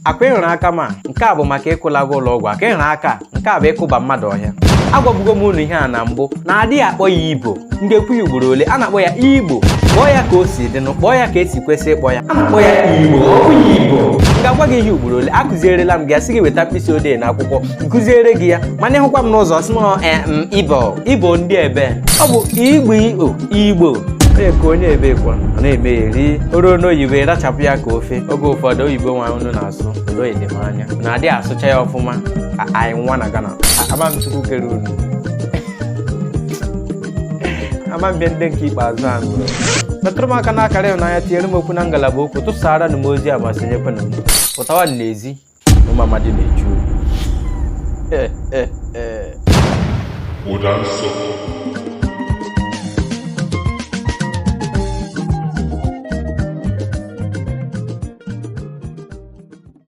Akwa ị hụrụ aka m a, nke a bụ maka ịkụlaga ụlọ ọgwụ. Aka ị hụrụ aka, nke a bụ ịkụba mmadụ ọhịa. Agwabugo m unu ihe a na mbụ na adịghị akpọ ya ibo. M ga-ekwu ya ugboro ole? A na-akpọ ya Igbo. Kpọọ ya ka o si dịnụ, kpọọ ya ka esi kwesị ịkpọ ya. A na-akpọ ya Igbo, ọ bụghị Ibo. M ga-agwa gị ihe ugboro ole? Akụzierela m gị, asị gị weta mkpịsị odee na akwụkwọ, nkụziere gị ya, mana ịhụkwa m n'ụzọ sị m Ibo. Ibo ndị ebe? Ọ bụ Igbo, Igbo, Igbo. Onye ka onye ebe kwa ọ na-emegheri o ruo n'oyibo, ịrachapụ ya ka ofe. Oge ụfọdụ oyibo nwa unu na-asụ odoghị dị m anya na-adịghị asụcha ya ọfụma. Anyị nwa na Ghana, ama m Chukwu kere unu, ama mbịa ndị nke ikpeazụ a nụrụ. Metụrụ m aka n'akara ịhụnanya, tinyere m okwu na ngalaba okwu, tụsara m ozi a ma sonyekwenụ m. Pụtawa n'ezi na ụmụ amadi na-echu. Ụda nsọ.